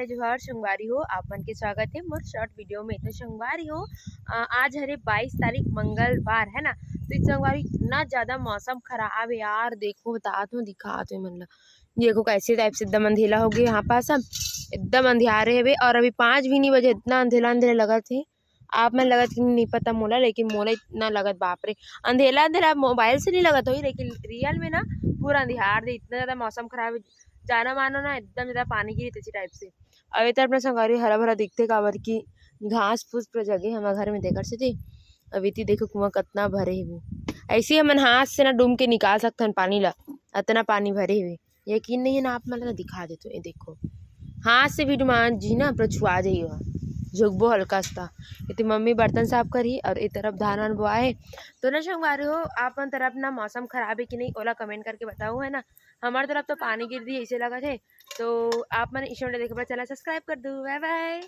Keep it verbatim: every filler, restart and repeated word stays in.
जोहार संगवारी हो, आप मन के स्वागत है मोर शॉर्ट वीडियो में। तो संगवारी हो, अ, आज हरे बाईस तारीख मंगलवार है ना, तो इस संगवारी इतना ज्यादा मौसम खराब है यार। देखो, बतात हूँ, दिखात हूँ मन ला। देखो कैसे टाइप से एकदम अंधेला हो गया यहाँ पास, सब एकदम अंधियारे हवे और अभी पाँच भी नहीं बजे, इतना अंधेला अंधेला लगत है। आप मन लगत कि नहीं पता मोला, लेकिन मोला इतना लगत, बाप रे, अंधेला अंधेला मोबाइल से नहीं लगत होई, लेकिन रियल में ना पूरा अंधियार दे, इतना ज्यादा मौसम खराब है, जाना मानो ना एकदम ज्यादा पानी गिरी तैसी टाइप से। अब ए तरफ ना संगवारी हरा भरा दिखते, काबर कि घास फूस पूरा जगे हमर घर में, तेकर सेती। अब इति देखो कुआं कतना भरे हे, ऐसे हमन हाथ से ना डूम के निकाल सकथन पानी ला, अतना पानी भरे हे। यकीन नहीं है ना, आप मन ला दिखा देथो, ये देखो, हाथ से भी डुमान जी ना, पूरा छुआ जाई ओहा, झुकबो हल्का सा। इति मम्मी बर्तन साफ करही और ए तरफ धान वान बोआए हे। तो ना संगवारी हो, आप मन तरफ ना मौसम खराब है कि नहीं, ओला कमेंट करके बताओ, है ना। हमारे तरफ तो पानी गिर दी ऐसे लगत है। तो आप मन इस वीडियो देखे बर चैनल सब्सक्राइब कर दो। बाय बाय।